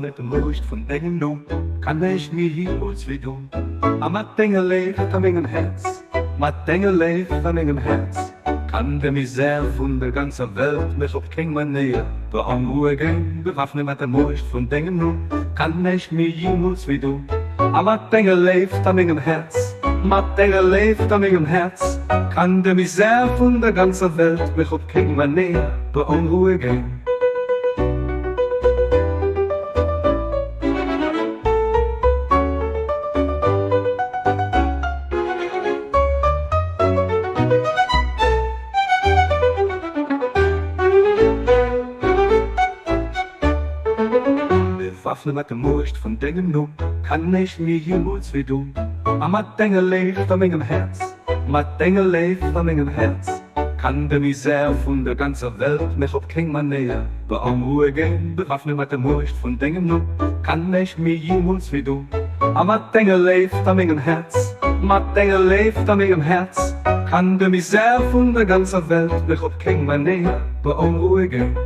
Bewaffne mat der Muecht vun dengem Numm, kann näischt mir jeemools wéi dun. A mat denger Léift a mengem Häerz, mat denger Léift a mengem Häerz, kann de Misär vun der ganzer Welt mech op keng Manéier beonrouegen. Bewaffne mat der Muecht vun dengem Numm, kann näischt mir jeemools wéi dun. A mat denger Léift a mengem Häerz, mat denger Léift a mengem Häerz, kann de Misär vun der ganzer Welt mech op keng Manéier beonrouegen. Bewaffne mat der Muecht vun dengem Numm, kann näischt mir jeemools wéi dun. A mat denger Léift a mengem Häerz, mat denger Léift a mengem Häerz, Kann de Misär vun der ganzer Welt mech op keng Manéier beonrouegen, bewaffne mat der Muecht vun dengem Numm, kann näischt mir jeemools wéi dun. A mat denger Léift a mengem Häerz, mat denger Léift a mengem Häerz, kann de Misär vun der ganzer Welt mech op keng Manéier beonrouegen.